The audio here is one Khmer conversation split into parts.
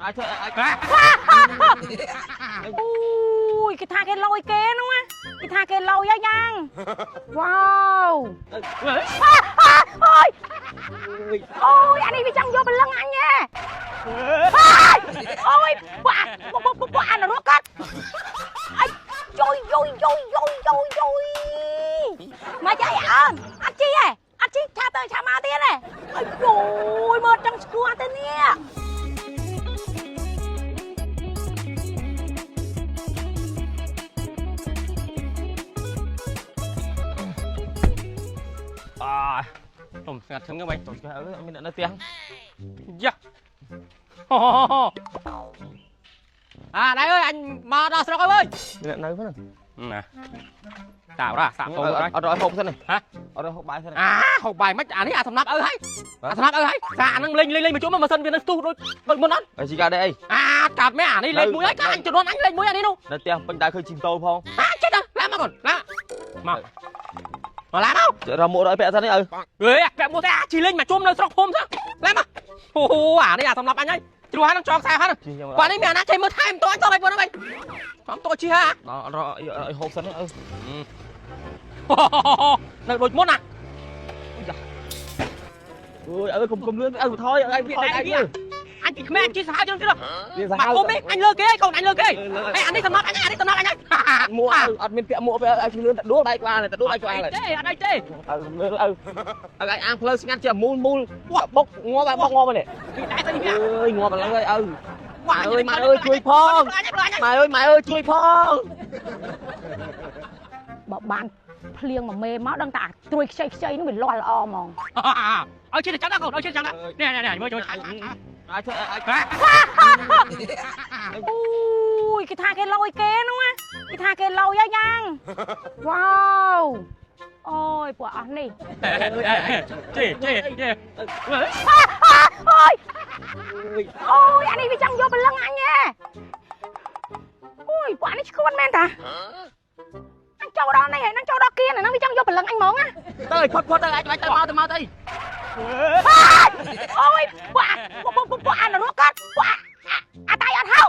អាចធ្វើអាច អូយគេថាគេលយគេនោះណាគេថាគេលយហើយយ៉ាងវ៉ាវអូយអូយអានេះវាចង់យកបលឹងអញហ៎អូយបាក់បុអានរកកាត់អីយយយយយយយយមកចៃអើនអត់ជីហ៎អត់ជីឆាទៅឆាមកទៀតហ៎អូយមើលចង់ស្គាល់ទៅនេះ អាទុំស្ងាត់ឈឹងហ្នឹងវិញ អត់មានអ្នកនៅផ្ទះ យ៉ាអូអាដៃអើយអញមកដល់ស្រុកហើយវើយ មានអ្នកនៅហ្នឹង ណាតារ៉ាសាក់អូន អត់ឲ្យហូបសិន ហ៎ អត់ឲ្យហូបបាយសិន អាហូបបាយមិនអានេះអាសំណាប់ឪហើយអាសំណាប់ឪហើយសាអាហ្នឹងលេងលេងលេងមកជុំម៉ាស៊ីនវានៅស្ទុះដូចដូចមុនអត់ អីជីកាដែរអី អាកាត់មែនអានេះលេខមួយហើយកាអញជំនាន់អញលេខមួយអានេះនោះ នៅផ្ទះពេញដៅឃើញជីម៉ូតូផង អាចេះដល់ឡើងមកកូនឡើងមកមកឡើងមក រកមួកដល់ពាក់សិននេះឪ ហេពាក់មួកទេអាជីលេងមកជុំនៅស្រុកភូមិសោះឡើងមកអូអានេះអាសំណាប់អញហើយជ្រុះហើយនឹងចងខ្សែហើយ ជីខ្ញុំ គាត់នេះមានអាណាចេះមើលថែមតអញតឲ្យប៉ុណ្ណឹងវិញខំតជីហា ដល់អត់ឲ្យហូបសិននេះឪ នៅដូចមុនណា អូយឪកុំកុំលឿនឪថយឪថយឯង អញពីក្មេងជីសាហាវជាងទៀត វាសាហាវ មកគុំនេះអញលើគេកូនអញលើគេអេអានេះសំណប់អញអានេះសំណប់អញ មួកអត់មានពាក់មួកពាក់ឲ្យលឿនតែដួលដៃក្បាលតែដួលដៃក្បាល ទេអត់អីទេ ឪឪឪឯងអាងផ្លូវស្ងាត់ជាមូលមូលបុកងាប់បុកងាប់នេះ ពីដែរទៅនេះ អើយងាប់ឥឡូវហើយឪម៉ែអើយម៉ែអើយជួយផងម៉ែអើយម៉ែអើយជួយផង បើបានភ្លៀងមួយមេមកដឹងតែអាត្រួយខ្ចីខ្ចីនោះវាលាស់ល្អហ្មង ឲ្យជិះទៅចាំណាកូនឲ្យជិះចាំណានេះនេះមើលចូល អាចធ្វើអាច អូយគេថាគេលយគេនោះណាគេថាគេលយហើយយ៉ាងវ៉ាវអូយពួកអស់នេះ ជិះជិះជិះ អូយអូយអានេះវាចង់យកបលឹងអញហ៎អូយពួកអានេះឈួនមែនតាអញចូលដល់នេះហើយនឹងចូលដល់គៀនហ្នឹងវាចង់យកបលឹងអញហ្មងណា ទៅឲ្យផុតផុតទៅអាចទៅមកទៅមកទៅ អូយពួកអាពួកអានរកកាត់ពួកអាតៃអត់ហៅ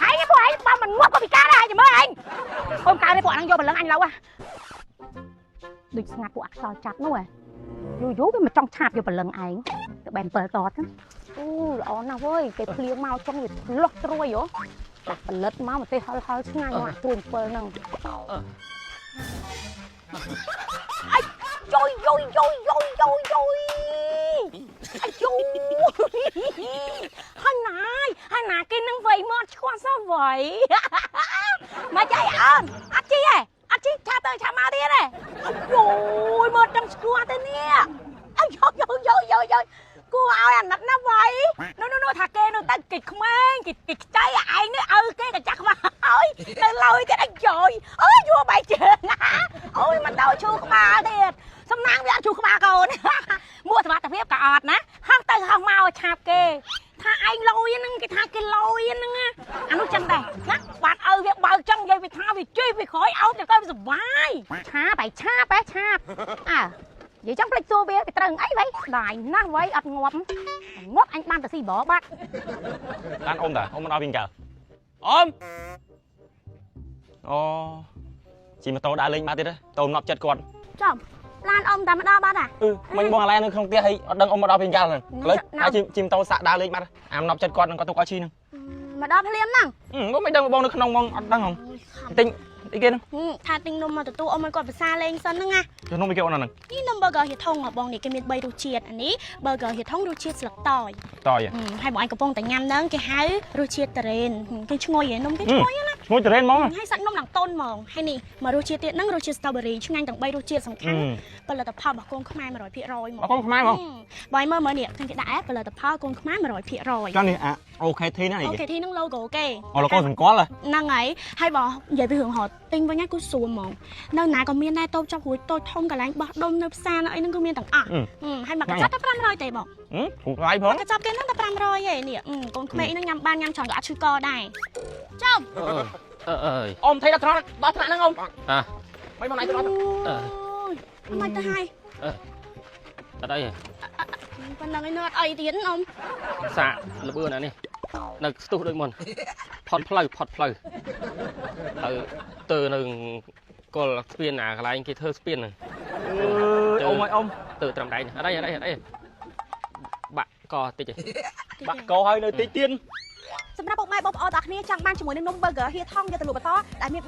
ហើយពួកឯងបើមិនងាប់ក៏ពិការដែរចាំមើលឯងអូនកើនេះពួកអានឹងយកបលឹងអញឡូវហ่ะដូចស្ងាត់ពួកអាខ្យល់ចាប់នោះហ៎យូរយូរវាមកចង់ឆាបយកបលឹងឯងទៅបែន7តតអូល្អណាស់វើយគេភ្លៀងមកចង់វាលាស់ត្រួយហ៎ដាក់ផលិតមកម្ទេសហិលហិលឆ្ងាញ់មកត្រួយ7ហ្នឹងអីយយយយយយយយអាយូហើយណាយហើយណាគេនឹងវៃមកឆ្គាស់សោះវៃមកចៃអើនអត់ជីហ៎អត់ជីឆាទៅឆាមកទៀតហ៎អូយមើលចង់ឆ្គាស់ទៅនេះអាយយយយយយគួរឲ្យអាណិតណាស់វៃនោះនោះថាគេនោះទៅគេក្មេងគេគេខ្ចីឯងនេះឪគេក៏ចាស់ខ្វះហើយនៅឡើយទៀតអាយយអើយយួរបែកជើងអូយមិនដល់ឈូក្បាលទៀតសំណាងវាអត់ឈូក្បាលកូនមួកសមត្ថភាពក៏អត់ណាហោះទៅហោះមកឆាបគេថាឯងលយហ្នឹងគេថាគេលយហ្នឹងអានោះចឹងដែរណាបានឪវាបើកចឹងនិយាយវាថាវាជិះវាក្រោយអោបទៅទៅវាសុបាយឆាបឯឆាបឯឆាបអើនិយាយចឹងភ្លេចសួរវាគេត្រូវអីវ៉ៃដាយណាស់វ៉ៃអត់ងាប់ងាប់អញបានទៅស៊ីបបាត់ បានអ៊ំតាអ៊ំមកដល់វិញកើអ៊ំអូជិះម៉ូតូដើរលេងបាត់ទៀតតូនណប់ចិត្តគាត់ ចំឡានអ៊ំតែមកដល់បាត់ហ่ะ អឺមិញបងអាឡែនៅក្នុងផ្ទះហើយអត់ដឹងអ៊ំមកដល់វិញកាលហ្នឹងឥឡូវហើយជិះម៉ូតូសាក់ដើរលេងបាត់អាមណប់ចិត្តគាត់នឹងគាត់ទុកឲ្យឈីហ្នឹង មកដល់ភ្លាមហ្នឹង បងមិនដឹងបងនៅក្នុងហ្មងអត់ដឹងហ្មងទិញអីគេហ្នឹង ថាទិញនំមកទទួលអ៊ំឲ្យគាត់ភាសាលេងសិនហ្នឹងណា ចុះនំអីគេអូនហ្នឹង នេះនំ burger ហៀថងបងនេះគេមាន3រសជាតិអានេះ burger ហៀថងរសជាតិស្លឹកតយ តយ ហើយបងឯងកំពុងតែញ៉ាំហ្នឹងគេហៅរសជាតិតារ៉េនគេឈ្ងុយហ៎នំគេឈ្ងុយណា ឈ្ងុយតារ៉េនហ្មង ហើយសាច់នំឡើងតុនហ្មងហើយនេះមករសជាតិទៀតហ្នឹងរសជាតិ strawberry ឆ្ងាញ់ទាំង3រសជាតិសំខាន់ផលិតផលរបស់កូនខ្មែរ100%ហ្មង កូនខ្មែរហ្មង បងមើលមើលនេះឃើញគេដាក់ផលិតផលកូនខ្មែរ100% ចានេះអា OKT ណានេះ OKT ហ្នឹង logo គេ អូ logo សង្កល់ ហ្នឹងហើយហើយបងនិយាយពីរឿងរត់ទិញវិញគឺស្រួលហ្មងនៅណាក៏មានដែរតូបចប់រួចតូចធំកន្លែងបោះដុំនៅផ្សារនៅអីហ្នឹងគឺមានទាំងអស់ហើយមកកញ្ចប់តែ500ទេបង ធូរថ្លៃផង កញ្ចប់គេហ្នឹងតែ500ឯងនេះកូនក្មេងហ្នឹងញ៉ាំបានញ៉ាំច្រើនក៏អត់ឈឺកដែរចំ អើយ អ៊ំថៃដល់ថ្នាក់ដល់ថ្នាក់ហ្នឹងអ៊ំ អា មិនមកណៃទៅដល់ អឺ មិនទៅហើយ អត់អី ប៉ុណ្ណឹងឯងនៅអត់អីទៀតអ៊ំ សាកលបឿនអានេះ នៅស្ទុះដូចមុនផុតផ្លូវផុតផ្លូវទៅទៅនៅកលស្ពានអាកន្លែងគេធ្វើស្ពានហ្នឹង អើយអ៊ំអើយអ៊ំ ទៅត្រឹមដៃអត់អីអត់អីអត់អីបាក់កតិចឯង បាក់កហើយនៅតិចទៀត សម្រាប់ពុកម៉ែបងប្អូនទាំងអស់គ្នាចង់បានជាមួយនឹងនំ burger ហៀថងយកទៅលក់បន្តដែលមាន